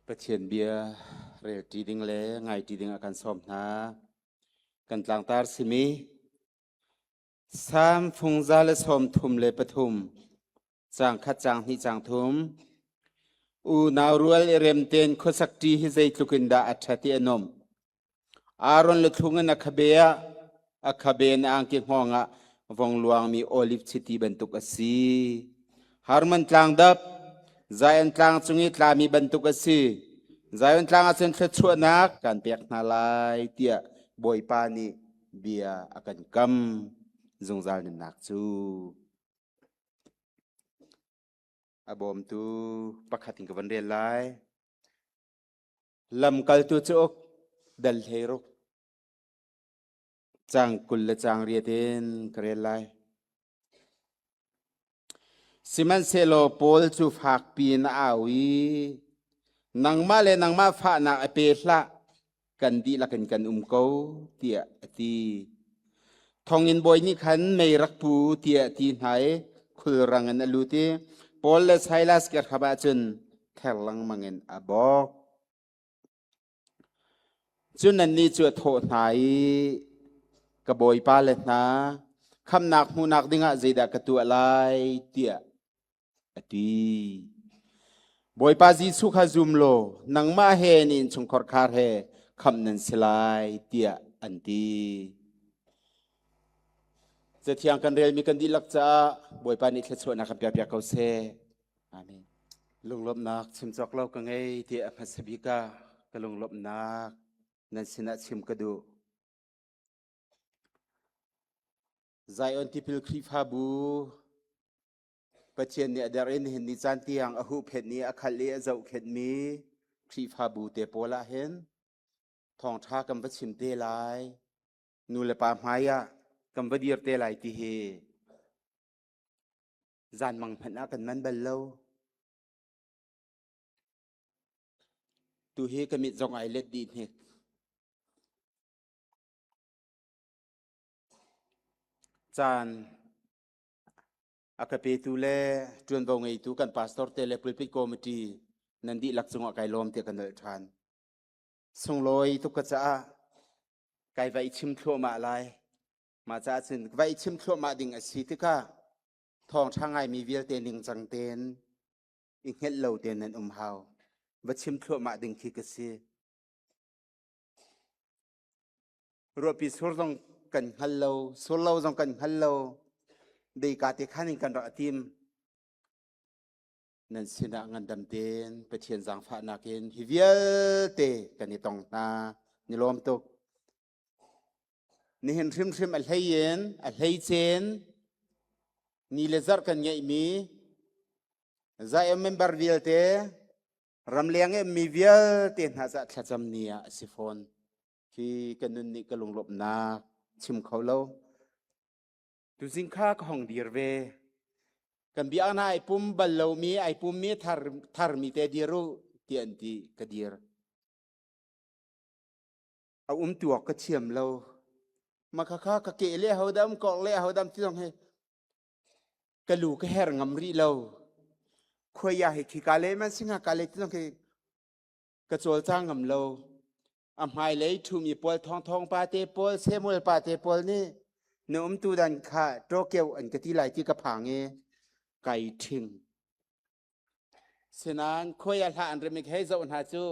Pathian bia relṭi ding le ngaiṭi ding a kan sawm hna. Kan tlangtar simi Salm fungza le 33 caang khat caang hnih caang thum Unau rual i rem tein khuasak ṭi hi zeitluk in dah a ṭhat i a nuamh. Aaron le thlung in a khabe ah a khabe in a angki hngawng ah vong luangmi oliv chiti bantuk a si. Harmon tlang dap, Zion tlang cung i tlami bantuk a si. Zion tlang ah cun thluachuahnak kan pek hna lai tiah Bawipa nih bia a kan kam zungzal nunnak cu. A bawmtu pakhat in ka van rel lai. Lamkaltu cauk dal 16 caang 20 le caang riat in ka rel lai. Sihmanhsehlaw Paul cu fakpi in a au i nangmah le nangmah fahnak a pe hlah, kan dihlak in kan um ko, tiah a ti. Thonginn bawi nih khan mei rak pu tiah a ti hna i khulrang in a lut i Paul le Silas kehrap ah cun ther lengmang in a bawk. Cun nannih cu a thawh hna i, Ka bawipa le hna, khamhnak hmuhnak dingah zeidah ka tuah lai, tiah a ti. Bawipa Jesuh kha zum law nangmah he na innchungkhar khar he khamh nan si lai, tiah an ti. Cathiang kan relmi kan dihlak caah Bawipa nih thluachuahnak kan piakpiak ko seh. Amen. Lunglawmhnak chim cawk lo ka ngei tiah a hmasa bik ah ka lunglawmhnak nan sinah chim ka duh. Zion Tipil Khrihfabu Pathian nih a der in hin ni caan tiang a huhphenh i a khalh i a zohkhenhmi Khrihfabu te pawl ah hin thawngṭha kan va chim te lai. Nu le pa hmai ah kan va dir te lai ti hi Zanmang hmanh ah kan man bal lo. Tu hi ka mit zong ai let dih hnik. Caan a ka petu le ṭuanvo ngeitu kan pastor te le pulpit committee nan dihlak cungah kai lawm tiah ka nolh ṭhan. Sunglawi tuk ka caah kai va i chim thluahmah lai. Mah caah cun va i chim thluahmah ding a si tikah thawngṭha ngaimi vialte ningcang tein i hngelh lo tein nan um hau. Va chim thluahmah ding khi ka si. Ruahpi sur zong kan hngal lo, sur lo zong kan hngal lo. Deika te khan in kan rak tim. Nan sinah ngandam tein Pathian zaangfahnak in hi vialte kan i tong hna. Ni lawm tuk. Nihin hrimhrim a hlei in a hleicen ni le zarh kan ngeihmi Zion member vialte ramleng i mi vialte hna cah thlacam ni ah a si fawn. Khi ka nun nih ka lunglawmhnak chim kho lo. Tuzing kha ka hong dir ve. Kan biakna ai pum bal lomi ai pummi thar tharmi te dir u ti an ti ka dir. A um tuak ka thiam lo. Ma kha kha ka ke le hodam kok le hodam ti zong hi ka lu ka her ngam rih lo. Khuai ya hi khi ka le man singa ka le ti zong khi ka cawlcang ngam lo. A hmailei ṭhumi pawl thawngthawng pa te pawl Samuel pa te pawl nih na umtu dan kha ṭawkeuh an ka ti lai ti ka phang i kai ṭhing. Sinain khuai a hlah an remik hei zoh hna cu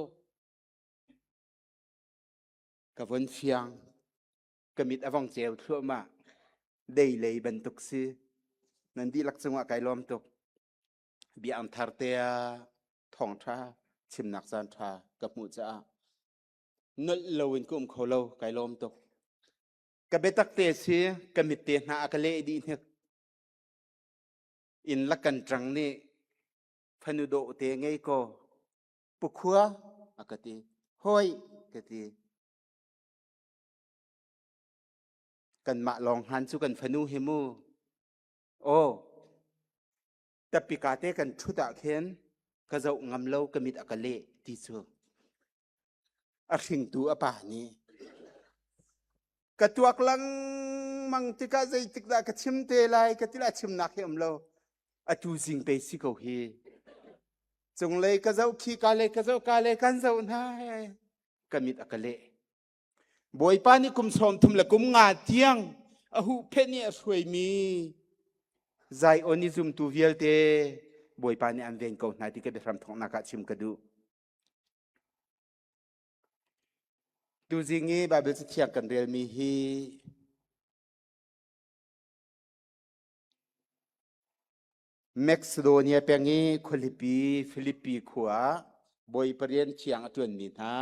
Ka von fiang. Ka mit a vong ceu thluahmah. Dei lei bantuk si. Nan dihlak cungah kai lawm tuk. Biakam thar te ah thawngṭha chimnak caan ṭha ka hmuh caah nolh loin ka um kho lo kai lawm tuk. Ka biatak te si ka mit te hna a ka leh dih hnik. Inn la kan ṭang nih fanu dawh te ngei ko Pukhua a ka ti. Hoi ka ti. Kanmah lawng han cu kan fanu hi mu. Aw, tapika te kan ṭhut ah khin ka zoh ngam lo ka mit a ka leh ti cu. A hringtu a pa nih ka tuak lengmang tikah zeitik dah ka chim te lai ka ti la chimnak hi um lo. Atu zing pe si ko hi. Cunglei ka zoh khi ka lei ka zoh ka lei kan zoh hna ka mit a ka leh. Bawipa nih kum 30 le kum nga tiang a huhphenh i a hruaimi Zion i zumtu vialte Bawipa nih an ven ko hna ti ka biahram thawknak ah chim ka duh. Tuzing i Baibal Cathiang kan relmi hi Macedonia peng i khualipi Filipi khua ah Bawipa rian thiang a ṭuanmi hna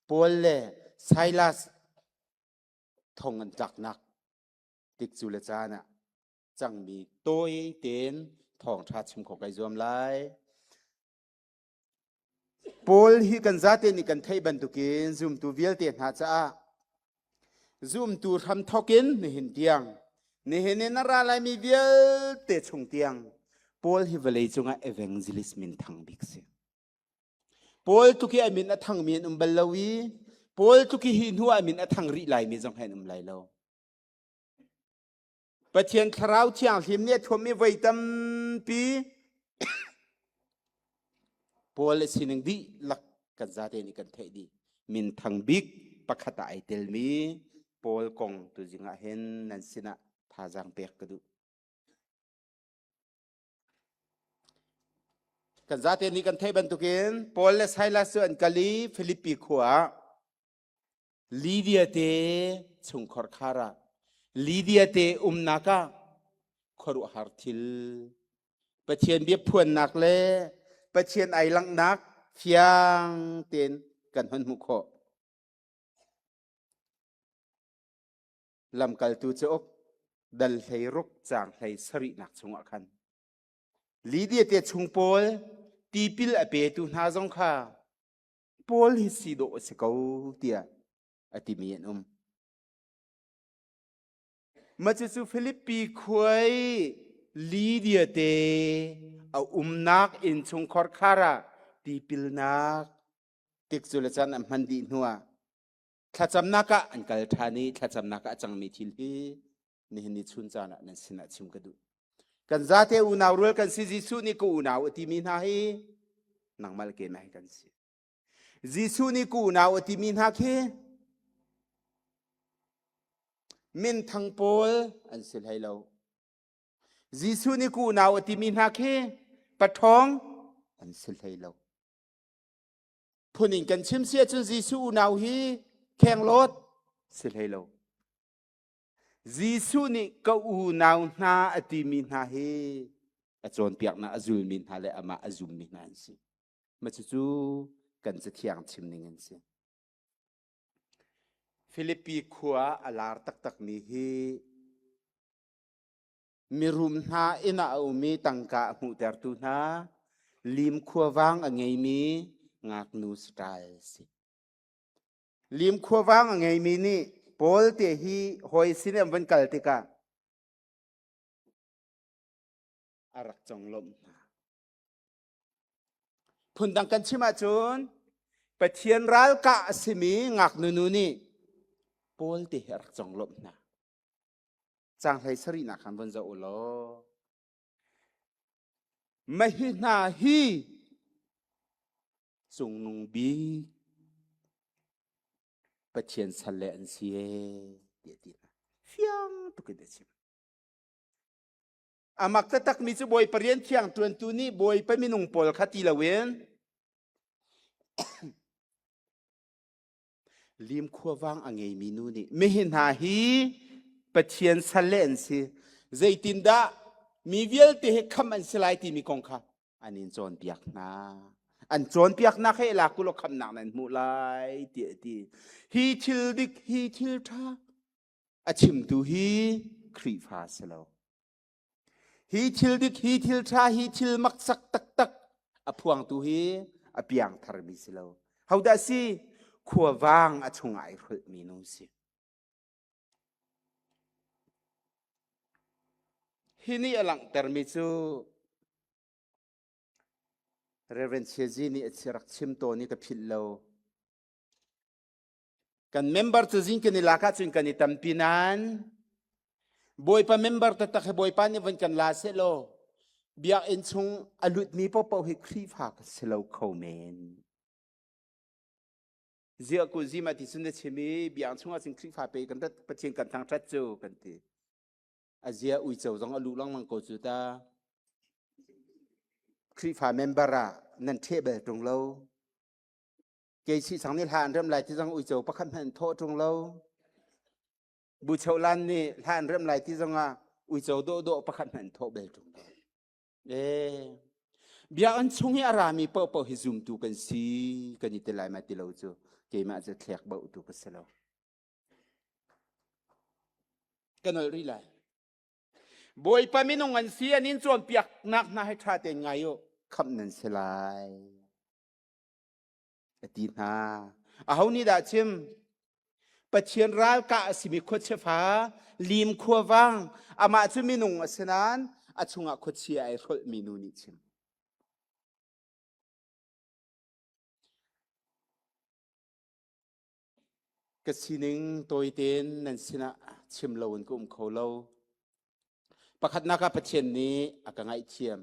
Paul le Silas thong an tlaknak tikcu le caan ah cangmi tawi tein thawngṭha chim khawh kai zuam lai. Paul hi kan zate nih kan theih bantukin zumtu vialte hna caah zumtu hramthawk in nihin tiang nihin in a ra laimi vialte chung tiang Paul hi vawlei cungah evangelist min thang bik si. Paul tluk i a min a thangmi an um bal lo i Paul tluk i hi hnu ah a min a thang rih laimi zong hi an um lai lo. Pathian thlarau thianghlim nih a thuammi voi tampi Paul a sining dihlak kan zate nih kan theih dih. Minthang bik pakhat ah ai telmi Paul kong tuzing ah hin nan sinah thazaang pek ka duh. Kan zate nih kan theih bantukin Paul le Silas cu an kal i Filipi khua ah Lydia te chungkhar khar ah Lydia te umnak ah khuaruahhar thil Pathian bia phuannak le Pathian ai langhnak fiang tein kan hon hmuh khawh. Lamkaltu cauk dal hlei ruk caang hlei sarihnak chungah khan Lydia te chung pawl tipil a petu hna zong kha Paul hi si dawh a si ko tiah a timi an um. Mah cucu Filipi khuai Lydia te a umnak innchungkhar khar ah tipilnak tikcu le caan an hman dih hnuah thlacamnak ah an kal ṭhan i thlacamnak ah a cangmi thil hi nihin ni chun caan ah nan sinah chim ka duh. Kan zate unau rual kan si Jesuh nih ka unau a timi hna hi nangmah le keimah hi kan si. Jesuh nih ka unau a timi hna khi minthang pawl an si hlei lo. Jesuh nih ka unau a timi hna khi paṭhawng an si hlei lo. Phun in kan chim si ahcun Jesuh unau hi khenglawt si hlei lo. Jesuh nih ka unau hna a timi hna hi a cawnpiaknak a zulmi hna le amah a zummi hna an si. Mah cucu kan cathiang chim ning an si. Filipi khua a lar taktakmi hi mirum hna inn ah a um i tangka a hmuhtertu hna lim khuavang a ngeimi ngaknu style si. Lim khuavang a ngeimi nih Paul te hi hawi sin an van kal tikah a rak conglawmh hna. Phundang kan chim ahcun Pathian ralkah a simi ngaknu nu nih Paul te hi a rak conglawmh hna. Caang hlei sarihnak khan von zoh u law. Mah hi hna hi cungnung bik Pathian salle an si ee tiah ti hna. Fiang tuk in a chim. A mak taktakmi cu Bawipa rian thiang ṭuantu nih Bawipa minung pawl kha ti loin lim khuavang a ngeimi nu nih mihi hna hi Pathian salle an si. Zeitindah mi vialte hi khamh an si lai timi kong kha an in cawnpiak hna. An cawnpiaknak he lak ulaw khamhnak nan hmuh lai tiah a ti. Hi thil dik, hi thil ṭha a chimtu hi Khrihfa si lo. Hi thil dik, hi thil ṭha, hi thil maksak taktak a phuangtu hi a piangtharmi si lo. Hodah si? Khuavang a chungah ai hrulhmi nu si. Hi nih a langhtermi cu Reverend Chiazi nih a rak chim tawn i ka philh lo. Kan member cu zing kan i lak ahcun kan i tampi nain Bawipa member taktak hi Bawipa nih van kan la seh law. Biakinn chung a lutmi paohpaoh hi Khrihfa ka si lo kho men. Ziah ku zima ti cun na chim i biakinn chungah cun Khrihfa pe kan rat Pathian kan thangṭhat cu kan ti. A zia uico zong a luh lengmang ko cu ta. Khrihfa member ah nan ṭheh bel ṭung lo. Kei si sang nih hla an rem lai ti zong uico pakhat hmanh an thawh ṭung lo. Bucholan nih hla an rem lai ti zongah uico dawhdawh pakhat hmanh an thawh bel ṭung lo. Ee, biakinn chung i a rami paohpaoh hi zumtu kan si kan i ti lai ma ti lo cu keimah cu thlek bohtu ka si lo. Ka nolh rih lai. Bawipa minung an si an in cawnpiaknak hna hi ṭha tein ngai u khamh nan si lai. A ti hna. Aho nih dah chim? Pathian ralkah a simi khuachia fa lim khuavang amah cu minung a si nain a chungah khuachia ai hrolhmi nu nih chim. Ka sining tawitein nan sinah chim loin ka um kho lo. Pakhatnak ah Pathian nih a ka ngaihthiam.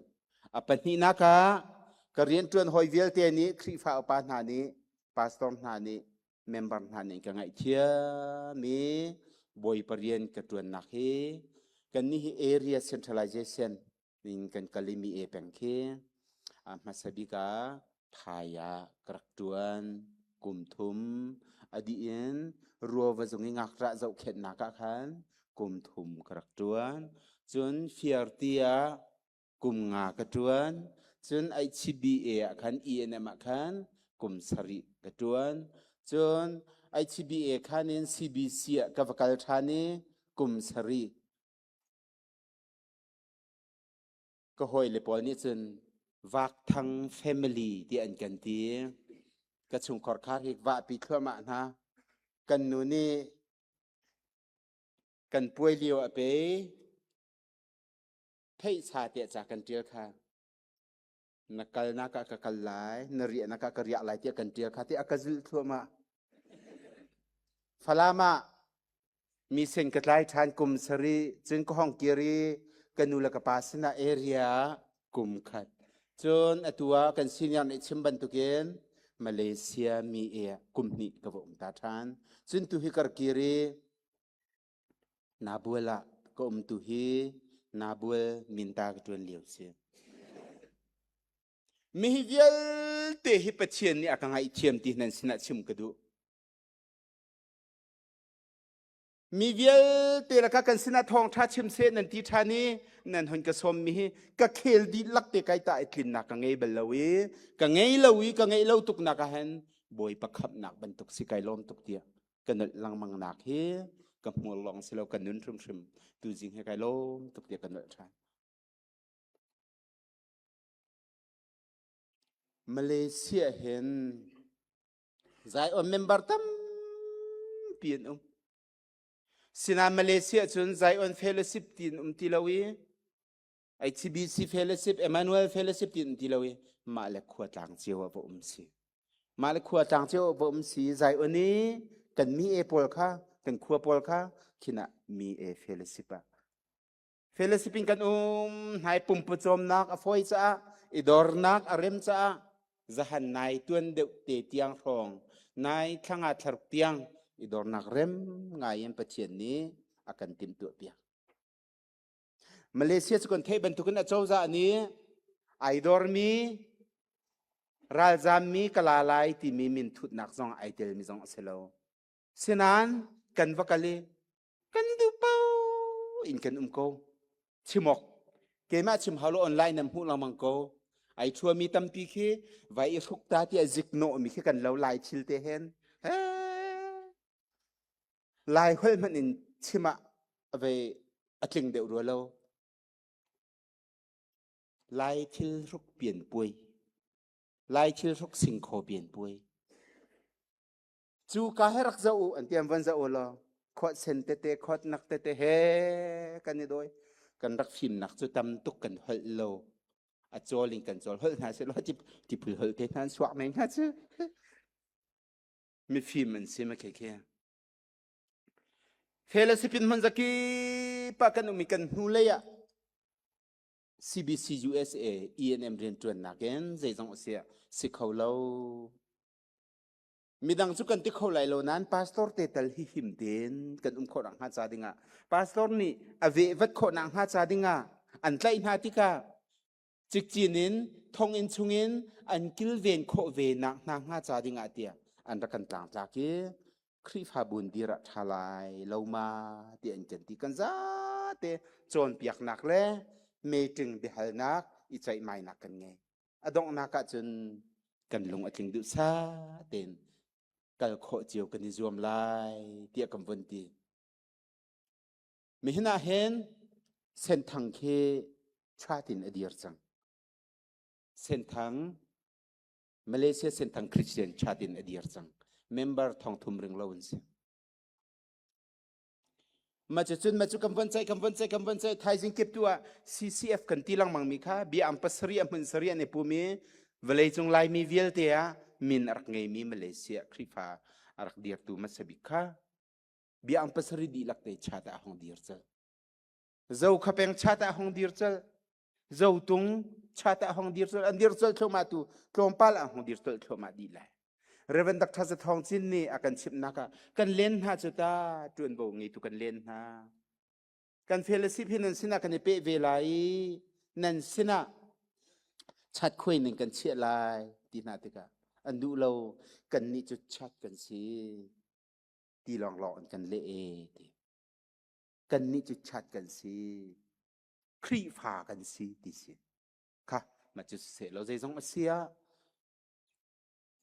A pahnihnak ah ka rianṭuan hawi vialte nih Khrihfa upa hna nih, pastor hna nih, member hna nih ka ngaihthiam i Bawipa rian ka ṭuannak hi kannih hi area centralization in kan kal i mi e peng khi a hmasa bik ah Thai ah ka rak ṭuan kum thum a dih in Ruava zung i ngakṭah zohkhenhnak ah khan kum thum ka rak ṭuan. Cun Fiarti ah kum nga ka ṭuan. Cun HBA ah khan ENM ah khan kum sarih ka ṭuan. Cun HBA khan in CBC ah ka va kal ṭhan i kum sarih Ka hawile pawl nih cun Vakthang family ti an kan ti. Ka chungkhar khar hi vahpi thluahmah hna. Kan nu nih kan puai lio a pe. Theih sa tiah ca kan ṭial kha. Na kalnak ah ka kal lai, na riahnak ah ka riak lai tiah kan ṭial kha tiah a ka zulh thluahmah. Falam ah mi sin ka tlai ṭhan kum sarih, cun ka hong kir i ka nu le ka pa sinah area kum khat. Cun atu ah kan senior nih chim bantukin Malaysia mi e kum hnih ka va um ta ṭhan. Cun tu hi kar kir i Nabual ah ka um tu hi Nabual minta ka ṭuan lio si. Mihi vialte hi Pathian nih a ka ngaihthiam ti nan sinah chim ka duh. Mi vialte lakah kan sinah thawngṭha chim seh nan ti ṭhan i nan hun ka sawmmi hi ka khel dihlak te kai ta i tlinnak ka ngei bal lo i ka ngei lo i ka ngeih lo tuknak ah hin Bawipa khamhnak bantuk si kai lawm tuk tiah ka nolh lengmang nak hi ka hmur lawng si lo ka nun hrimhrim tuzing he kai lawm tuk tiah ka nolh ṭhan. Malaysia hin Zion member tampi an um. Sinain Malaysia cun Zion Fellowship ti an um ti lo i HBC Fellowship, Emmanuel Fellowship ti an um ti lo i mah le khua tlang cio ah va um si. Mah le khua tlang cio ah va um si. Zion i kan mi e pawl kha, kan khua pawl kha khin ah mi e fellowship ah Fellowship in kan um hnai pumpu cawmnak a fawi caah i dornak a rem caah zahan nai tuan deuh te tiang hrawng nai thlanga thlaruk tiang i dornak rem ngai in Pathian nih a kan timhtuah piak. Malaysia cu kan theih bantukin a cozah nih ai dormi ralzammi ka la lai timi min thutnak zong ai telmi zong a si lo. Sinain kan va kal i kan duh paoh in kan um ko chimok keimah chim hau lo online nan hmuh lengmang ko ai thuami tampi khi vai i hruk ta tiah zik nawh mi khi kan lo lai thil te hen he lai holh hmanh in chim ah vei a tling deuh rua lo lai thil hruk pian puai lai thil hruk singkhaw pian puai Cu ka he rak zoh u an ti an van zoh u law khuat sen tete khuat nak tete he kan i dawi kan rak fimnak cu tam tuk kan holh lo a cawl in kan cawl holh hna seh law tiphul holh te hna an suak men hnga cu mifim an si ma khe khe fellowship in hmun zaki pa kan um i kan hnu lei ah. CBC USA ENM rianṭuannak in zeizong a si si kho lo. Midang cu kan ti kho lai lo nain pastor te tal hi him tein kan um khawh nak hnga ca dingah pastor nih a vehvat khawh nak hnga ca dingah an tlaih hna tikah cikcin in thonginn chungin an kilven khawh ve nak hna hnga ca dingah tiah an rak kan tlangtlak i Khrihfabu in dir ah ṭha lai lo ma ti an kan ti. Kan zate cawnpiaknak le meeting biahalnak i ceihmainak kan ngei. A donghnak ah cun kan lung a tling duh sa tein kal khawh cio kan i zuam lai tiah kan vun ti. Mihin ah hin Senthang khi ṭha in a dir cang. Senthang Malaysia Senthang Christian chat in a dir cang. Member thong thum ring lo an si. Ma cu cun ma cu kan von ceih kan von ceih kan von ceih thaizing kip tu ah CCF kan ti lengmang mi kha bia am pasarih a hmun sarih an i pum i vawleicung Laimi vialte ah min a rak ngeimi Malaysia Khrihfa a rak dirtu hmasa bik kha bia am pasarih dihlak te chat ah hong dir cal. Zo khapeng chat ah hong dir cal. Zotung chat ah hong dir colh an dir colh thluahmah tu tlawmpal ah hong dir colh thluahmah dih lai. Reverend Dr. Za Thawng Cin nih a kan chimhnak ah kan len hna cu ta ṭuanvo ngeitu kan len hna. Kan fellowship hi nan sinah kan i peh ve lai i nan sinah chat khuai ning kan chiah lai ti hna tikah an duh lo kan nih cu chat kan si ti lawnglawng an kan leh e ti. Kan nih cu chat kan si. Khrihfa kan si ti si. Kha mah cu siseh law zeizong a si ah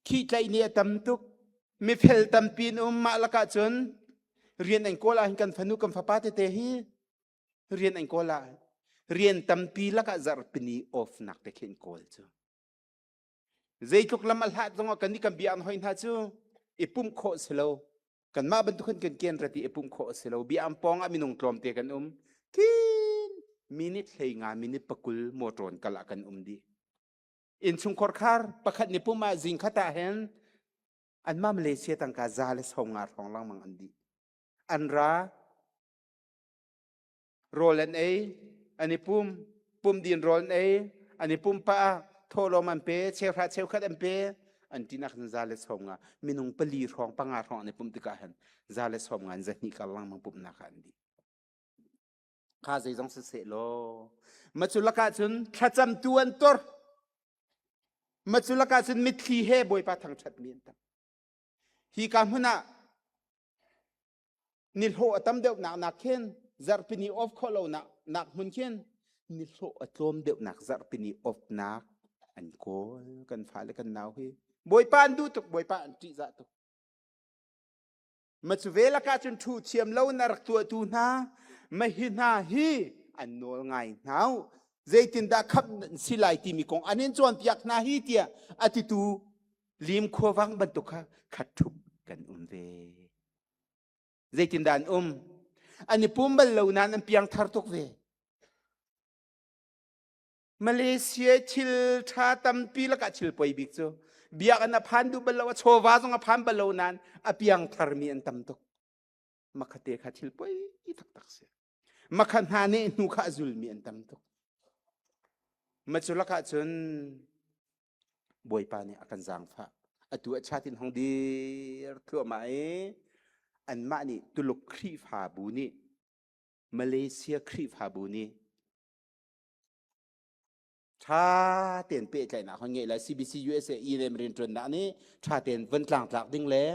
khi tlaih ni a tam tuk mifel tampi in um mah lakah cun rian an kawl ah hin kan fanu kan fapa tete hi rian an kawl ah rian tampi lakah zarhpini off nak te khi an kawl cu Zeitluk lam a hlat zongah kan nih kan bia an hoi hna cu i pumh khawh si lo. Kanmah bantuk hin kan ken rat i i pumh khawh si lo. Bia an pawng ah minung tlawmte kan um. Kin minute 15 minute 20 motor in kal ah kan um dih. Innchungkhar khar pakhat ni pum ah zing khat ah hin anmah Malaysia tangka 150 hrawng lengmang an dih. An ra rawl an ei an i pum pum din rawl an ei an i pum pah ah thawhlawm an pe cheuhra cheukhat an pe an tinak in 150 minung pali hrawng panga hrawng an i pumh tikah hin 150 in 200 kar lengmang pumhnak ah an dih kha zeizong siseh law macu lakah cun thlacamtu an tor macu lakah cun mitthli he bawipa thangṭhat mi an tam hi ka hmun ah nihlawh a tam deuh nak nak khin zarhpini off khawh lo nak nak hmun khin nihlawh a tlawm deuh nak zarhpini off nak an kawl kan fale kan nau hi bawipa an duh tuk bawipa an ṭihzah tuk ma cu ve lakah cun thu thiam lo na rak tuahtu hna ma hi hna hi an nawl ngai hna zeitindah khap si lai timi kong an in cawnpiak hna hi tiah a titu lim khuavang bantuk kha khat ṭhup kan um ve Zeitindah an um? An i pum bal lo nain an piangthar tuk ve. Malaysia thil ṭha tampi lakah thil poi bik cu biakinn a phan duh bal lo, a chawva zong a phan bal lo nain a piangtharmi an tam tuk. Makhate kha thil poi taktak si. Makha hna nih hnu kha a zulmi an tam tuk. Macu lakah cun Bawipa nih a kan zaangfah. Atu a chat in hong dir thluahmah i anmah nih Tuluk Khrihfabu nih Malaysia Khrihfabu nih ṭha tein pehtlaihnak hon ngeih lai CBC USA ELM rianṭuannak nih ṭha tein von tlangtlak ding le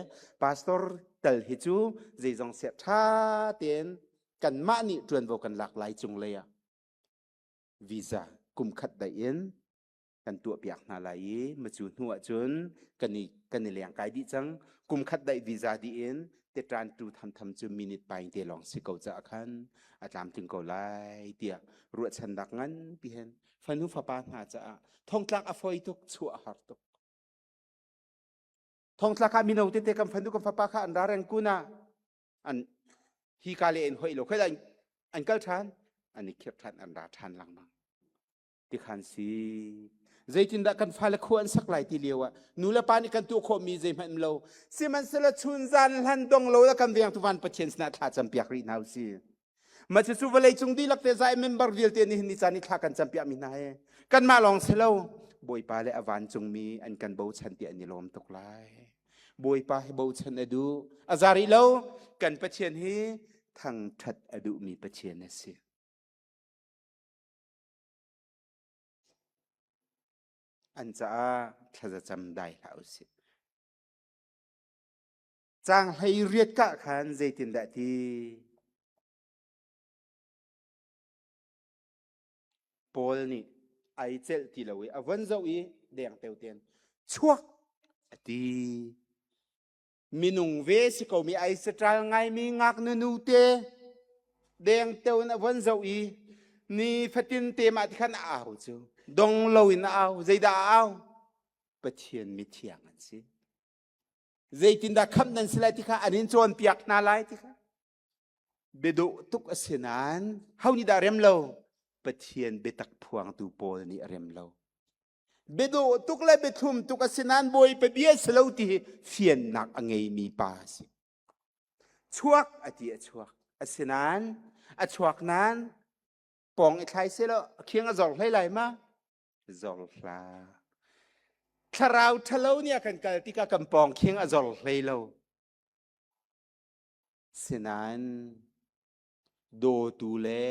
pastor tal hi cu zeizong siah ṭha tein kanmah nih ṭuanvo kan lak lai cung lei ah visa kum khat daih in kan tuahpiak hna lai i macu hnu ahcun kan i kan i lengkai dih cang kum khat daih visa dih in tetran tu thamtham cu minute paing te lawng si ko caah khan a tlamtling ko lai tiah ruahchannak nganpi hen fanu fapa hna caah thongtlak a foi tuk chuah a har tuk thongtlak ah mino tete kan fanu kan fapa kha an ra reng kun ah an hi ka le in hoi lo khoi an kal ṭhan an i khirh ṭhan an ra ṭhan lengmang tikhan si zeitindah kan fale khua an sak lai ti lio ah nu le pa nih kan tuah khawhmi zeihmanh lo sihmanhsehlaw chun zan hlan dong lo la kan vengtu van pathian sinah thla cam piak rih hna usih. Mah cucu vawlei cung dihlak te zai member vialte nih ni caan i thla kan campiak mi hna he kanmah lawng si lo Bawipa le a vancungmi an kan bochan ti an i lawm tuk lai. Bawipa hi bochan a duh. A za rih lo kan Pathian hi thangṭhat a duhmi Pathian a si. An caah thlazacam dai hlah usih. Caang 18 ka khan zeitindah ti? Paul nih ai celh ti lo i a von zoh i dengteo tein chuak a ti. Minung ve si ko mi ai saṭal ngaimi ngaknu nu te dengteo in a von zoh i ni fatin te mah ti khan a au cu dong loin a au zeidah a au Pathian mithiang an si zeitindah khamh nan si lai ti kha an in cawnpiak hna lai ti kha biadawh tuk a si nain ho nih dah rem lo Pathian biatak phuangtu pawl nih a rem lo biadawh tuk le biathlum tuk a si nain Bawipa bia si lo ti hi fiannak a ngeimi pa a si chuak a ti a chuak asinain a chuak nain pawng i thlai seh law a khiang a zor hlei lai ma zor hlah. Thlarau ṭhalo nih a kan kal tikah kan pawng khing a zor hlei lo. Sinain dawtu le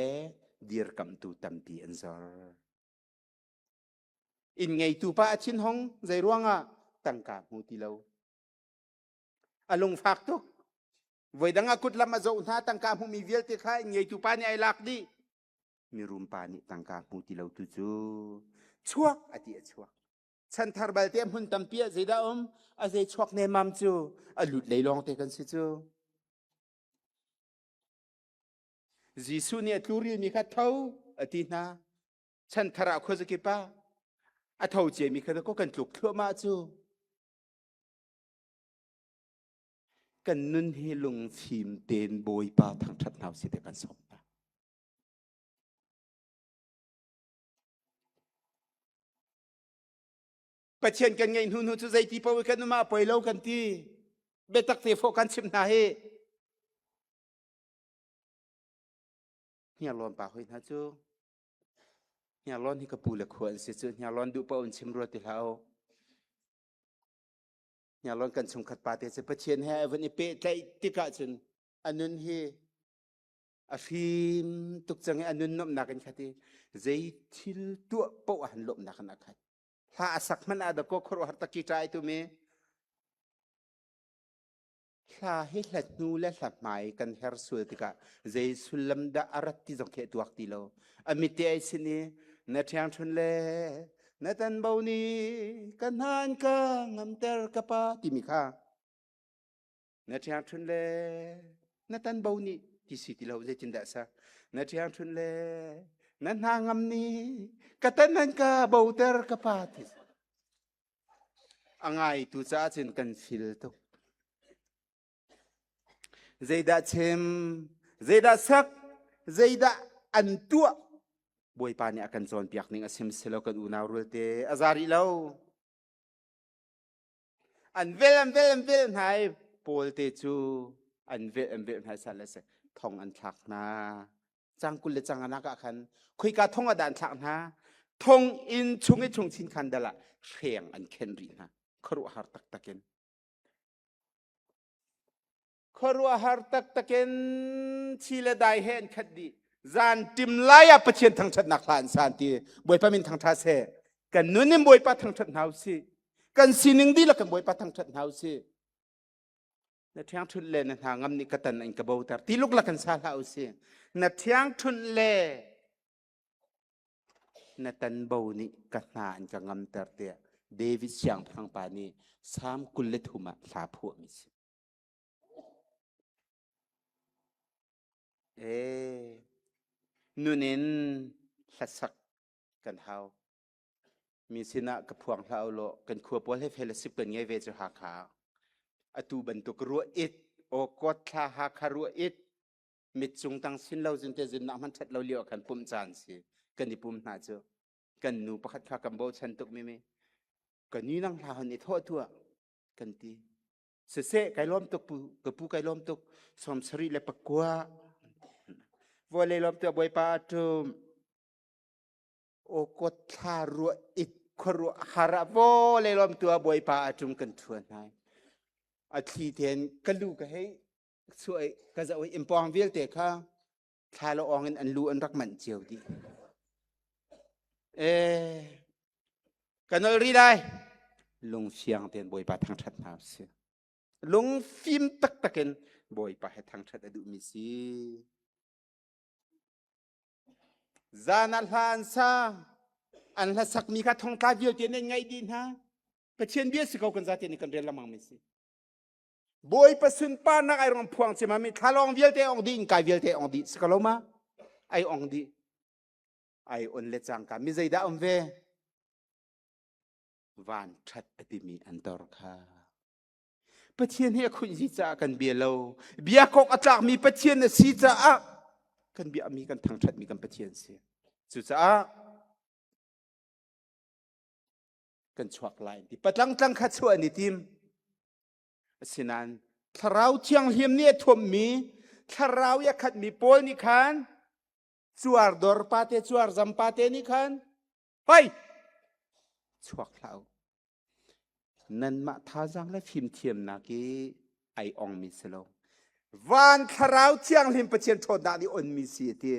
dirkamhtu tampi an zor. Inn ngeitu pa a thinhong zei ruangah tangka hmu ti lo. A lungfak tuk. Voidang a kut lam a zoh hna tangka hmuhmi vialte kha inn ngeitu pa nih ai lak dih. Mirum pa nih tangka hmu ti lo tu cu chuak a ti a chuak. Chanthar balte a hmun tampi ah zeidah um? A zei chuak nemam cu a lut lei lawng te kan si cu. Jesuh nih a tluril mi kha tho a ti hna. Chanthar ah khuazakip ah a tho ciami kha ko kan tluk thluahmah cu. Kan nun hi lungfim tein Bawipa thangṭhat hna usih ti kan sawm hna. Pathian kan ngeih hnu hnu cu zeiti paoh kan um ah poi lo kan ti. Biatak te fawh kan chimh hna hi. Hniarlawn pa hoi hna cu Hniarlawn hi ka pu le khua an si cu Hniarlawn duh paoh in chim rua ti hlah u. Hniarlawn kan chungkhat pa te cu Pathian he a van i pehtlaih tikah cun a nun hi a fim tuk cang i a nun nuamhnak in khat i zei thil tuah paoh ah han lawmhnak in a khat hla a sak hmanh ah dakaw khuaruahhar tak ṭi ai tumi hla hi hla hnu le hla hmai kan her sual tikah zei sullam dah a rat ti zong khi a tuak ti lo a mit te ai sin i na ṭhiang ṭhun le na tan bo ni ka hnan ka ngamter ka pa timi kha Na ṭhiangṭhunh le na tanbo nih ti si ti lo zeitindah sa na ṭhiangṭhunh le na hna ngam nih ka tan an ka boter ka pa ti a ngaitu caah cun kan fil tuk zeidah chim zeidah sak zeidah an tuah Bawipa nih a kan cawnpiak ning a sim si lo kan unau rualte a za rih lo An vel an vel an vel hna i Paul te cu an velh an velh hna i sal le se thong an thlak hna. Cang 20 le cang anak ah khan khoika thong ah dah an thlak hna? Thong inn chung i chung chin khan dal ah hreng an khen rih hna. Khuaruahhar taktak in. Khuaruahhar taktak in thi le dai he an khat dih. Zan tim lai ah Pathian thangṭhatnak hla an sa an ti. Bawipa min thangṭha seh. Kan nun in Bawipa thangṭhat hna usih. Kan sining dihlak kan Bawipa thangṭhat hna usih. Na ṭhiangṭhunh le na hna ngam nih ka tan an ka boter. Ti luklak kan sa hlah usih. Na ṭhiangṭhunh le na tanbo nih ka hna an ka ngamter tiah David siangpahrang pa nih Salm 23 ah hla phuahmi si. Ee, nun in hlasak kan hau. Mi sinah ka phuang hlah u law kan khua pawl he fellowship kan ngei ve cu Hakha. Atu bantuk ruah it, aw kawt thla Hakha ruah it, mit cung tang sin lo zin te zin nak hman ṭhat lo lio ah khan pumh caan si. Kan i pum hna cu. Kan nu pakhat kha kan bochan tuk mi mi. Ka ni nang hla hon i thawh tuah kan ti. Siseh kai lawm tuk pu ka pu kai lawm tuk 79. Vawlei lawm tu Bawipa a ṭum. Aw kawt thla ruah it khuaruah har ah vawlei lawm tu Bawipa a ṭum kan ṭhuan hai. A thli ten ka lu ka hei chuah ka zoh i impawng vialte kha thla lo ong in an lu an rak manh cio dih. Eh, ka nol ri lai. Lungfiang tein Bawipa thangṭhat hna usih. Lungfim taktak in Bawipa he thangṭhat a duhmi si. Zan ah hla an sa, an hla sakmi kha thongtla vialte nan ngaih dih hna. Pathian bia si ko kan zate nih kan rel lengmang mi si. Bawipa sunparnak ai rong phuang cema mi thlalawng vialte ong dih in kai vialte ong dih si ko lo ma? Ai ong dih. Ai on le cangka mi zeidah um ve? Van ṭhat a timi an tor kha. Pathian hi a khunh caah kan bia lo. Biakawk a tlakmi Pathian a si caah kan biakmi kan thangṭhatmi kan Pathian si. Cucaah kan chuak lai ti patlangtlang kha chuah an i tim. Asinain thlarau thianghlim nih a thuammi thlarau i a khatmi Paul nih khan cuar dor pate cuar zam pate nih khan hoi chuak hlah u Nanmah thazaang le fimthiamnak i ai ongmi si lo. Van thlarau thianghlim Pathian ṭhawnnak nih onmi si a ti.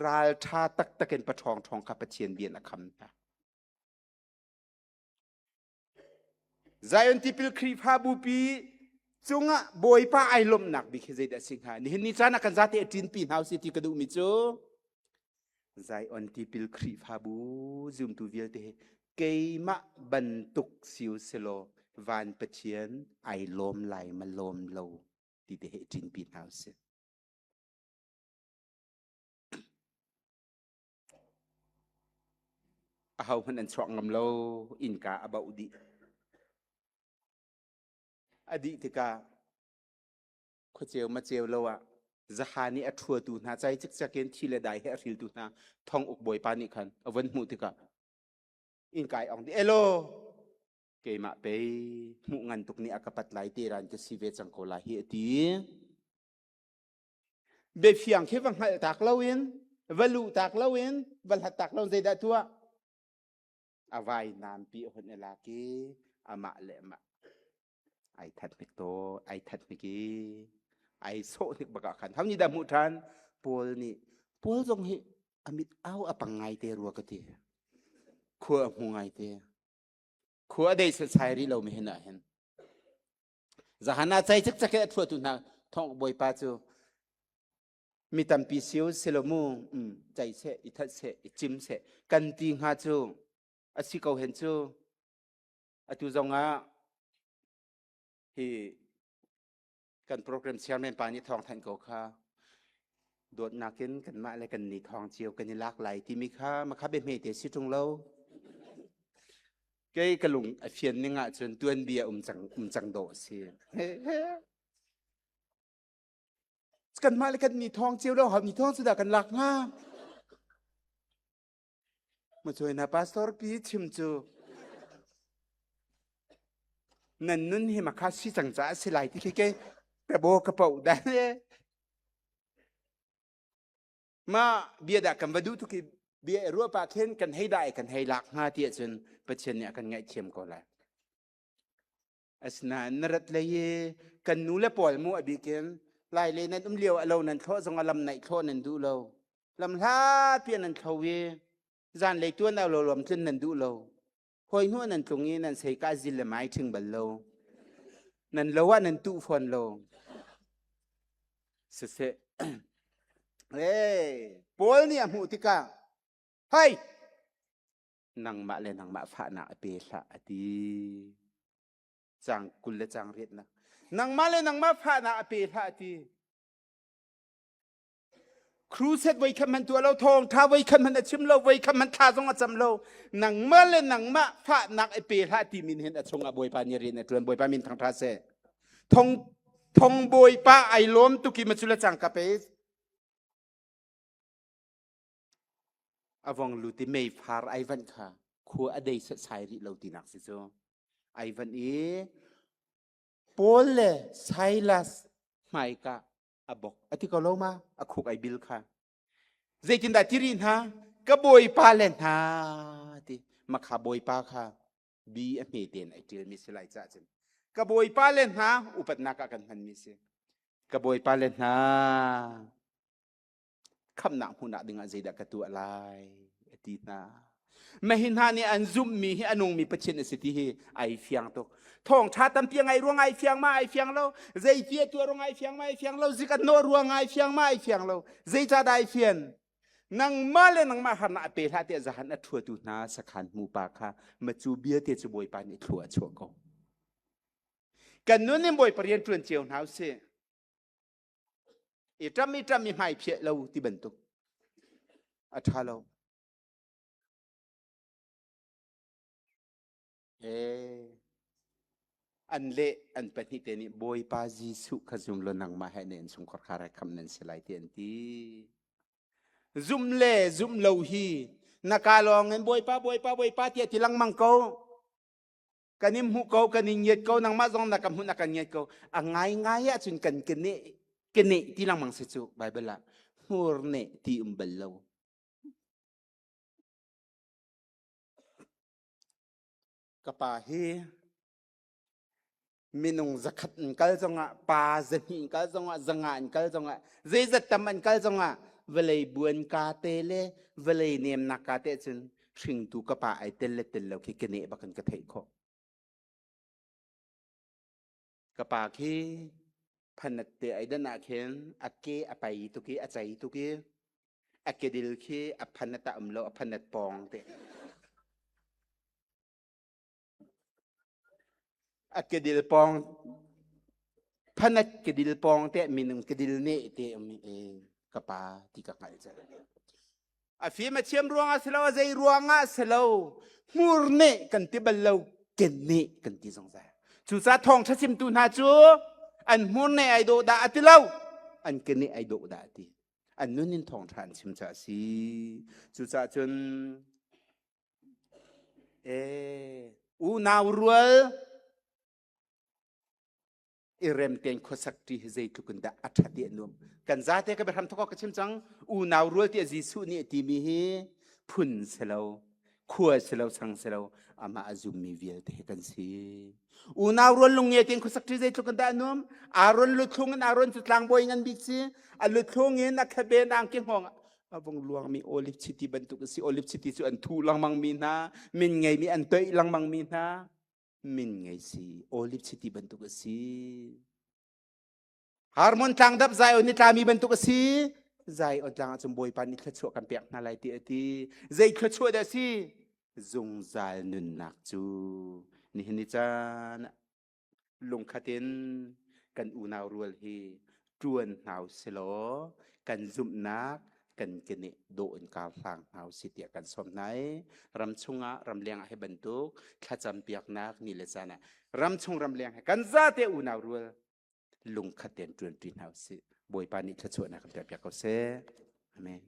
Ralṭha taktak in paṭhawng ṭhawng kha Pathian bian a kham hna. Zion Tipil Khrihfabu pi cungah Bawipa ai lawmhnak bik hi zeidah a si hnga? Nihin ni caan ah kan zate a ṭinpi hna usih ti ka duhmi cu Zion tipil Khrihfabu zumtu vialte hi keimah bantuk si u silaw van Pathian ai lawm lai ma lawm lo ti te he ṭinpi hna usih. Aho hmanh an chuak ngam lo, innka a bauh dih. A dih tikah khuaceu maceu lo ah zaha nih a ṭhuatu hna cai cikcek in thi le dai he a hriltu hna thong uk bawipa nih khan a von hmuh tikah innkai ong di elo keimah pei hmuh ngan tuk nih a ka pat lai te ran ka si ve cang ko lai hi a ti biafiang khi va hngalh tak loin va luh tak loin va hlat tak loin zeidah tuah a vainam pi a hun i lak i amah le amah ai that hnik to ai that hnik i ai sawh hnik bak ah khan hau nih dah hmuh ṭhan Paul nih Paul zong hi a mit au a pang ngai te rua ka ti khua a hmu ngai te khua a dei setsai rih lo mi hin ah hin zahan ah cai cik cak a thuatu hna thong bawipa cu mi tampi siu silo mu um cai seh i that seh i cim seh kan ti hnga cu a si ko hen cu Atu zongah hi kan program chairman pa nih thawng thanh ko kha dawtnak in kanmah le kan ni thawng cio kan i lak lai timi kha makha biahme te si ṭung lo. Kei ka lung a fian ning ahcun tuanbia um cang um cang dawh a si. Kanmah le kan ni thawng cio lo hau ni thawng cu dah kan lak hnga? Macuai na pastor pi chim cu nan nun hi makha si cang caah si lai ti khi ke ka bo ka poh dan e ma bia dah kan va duh tuk i bia ruah pa khin kan hei dah kan hei lak hnga ti ahcun Pathian nih a kan ngaihthiam ko lai asinain na rat lei i kan nu le pawl mu a bikin lai le nan um lio a lo nan thlawh zong a lam naih thlawh nan duh lo lam hlapi nan thlo i zanlei tuan au lo lom tlun nan duh lo hawi hnu nan tlung i nan sei ka zil le mai ṭhing bal lo nan lo ah nan tuh fawn lo siseh eh Paul nih a hmuh tikah hei nangmah le nangmah fahnak a pe hlah a ti cang kul le cang riatnak nangmah le nangmah fahnak a pe hlah a ti Crusade voi khat hmanh tuah lo thawng tha voi khat hmanh a chim lo voi khat hmanh thla zong a cam lo nangmah le nangmah fahnak i pe hlah ti min hin a chungah Bawipa nih rian a ṭuan Bawipa min thangṭha seh thong thong Bawipa ai lawm tuki ma cu le cang ka pe a vong lut i meifar ai vanh kha khua a dei setsai rih lo tinak si cu ai vanh i Paul le Silas hmaika a bok a ti ko lo ma a khuk ai bil kha. Zeitindah ti rih hna? Ka bawipa le hna ti. Makha bawipa kha bi a hme tein ai ṭialmi si lai cah cun. Ka bawipa le hna upatnak ah kan hmanmi si. Ka bawipa le hna khamnak hmuhnak dingah zeidah ka tuah lai a ti hna. Mahi hna nih an zumhmi hi a nungmi Pathian a si ti hi ai fiang tuk. Thawngṭha tampi a ngaih ruang ai fiang ma ai fiang lo, zeiti a tuah ruang ai fiang ma ai fiang lo, zik an nawh ruang ai fiang ma ai fiang lo, zeicahdah ai fian? Nangmah le nangmah harnak a pe hlah tiah zahan a ṭhuatu hna sakhan hmupa kha macu bia te cu Bawipa nih thlua a chuah ko. Kan nun in Bawipa rian ṭuan cio hna usih. I ṭam i ṭam i hmai phiah lo ti bantuk a ṭha lo. An leh an pahnih te nih Bawipa Jesuh kha zum law nangmah he na innchungkhar kha rak khamh nan si lai ti an ti. Zum le zum lo hi na ka lawng in Bawipa Bawipa Bawipa tiah ti lengmang ko. Kan in hmuh ko, kan in ngiat ko, nangmah zong na ka hmuh na kan ngiat ko. A ngaingai ahcun kan keneh keneh ti lengmang si cu Bible ah hmur neh ti um bal lo. Ka pa hi minung zakhat in kal zongah pa zahnih in kal zongah zanga in kal zongah zeizat tam an kal zongah vawlei buan ka te le vawlei nemnak ka te cun hringtu ka pa ai tel le tel lo khi ka neh bak in ka theih khawh. Ka pa khi phanat te ai dan ah khin a ke a pai tuk i a chei tuk i a kedil khi a phanat ah um lo a phanat pawng te. A kedil pawng phanat kedil pawng te minung kedil ne te um i ka pa ti ka hngalh cang. A fim a thiam ruangah si lo, a zei ruangah si lo, hmur neh kan ti bal lo, ken neh kan ti zungzal. Cucaah thawngṭha chimtu hna cu an hmur neh ai dawh dah a ti lo, an ke neh ai dawh dah a ti. An nun in thawngṭha an chim caah a si. Cucaah cun ee unau rual i rem tein khuasak ṭi hi zeitluk in dah a ṭhat i a nuam. Kan zate ka biahram thawk ka chim cang. Unau rual tiah Jesuh nih a timi hi phun si lo, khua si lo, sang si lo, amah a zummi vialte hi kan si. Unau rual lungnge tein khuasak ṭi zeitluk in dah a nuam. Aaron luthlung in Aaron cu tlangbawi ngan bik si. A luthlung in a khaben angki hngawng a vung luangmi olive chiti bantuk a si. Olive chiti cu an thuh lengmang mi hna, min ngeimi an toih lengmang mi hna. Min ngei si olive chiti bantuk a si. Harmon tlang dap Zion ni tlami bantuk a si. Zion tlang ahcun Bawipa nih thluachuah kan pek hna lai ti a ti. Zei thluachuah dah si? Zungzal nunnak cu nihin ni caan lungkhat in kan unau rual hi ṭuan hna usilaw kan zumhnak kan keneh dawh in kar hlang hna usih tiah kan sawm hna i ram chungah ramleng ah hi bantuk thlacam piaknak ni le caan ah ramchung ramleng he kan zate unau rual lungkhat tein ṭuanṭi hna usih. Bawipa nih thluachuahnak kan pek piak ko seh. Amen.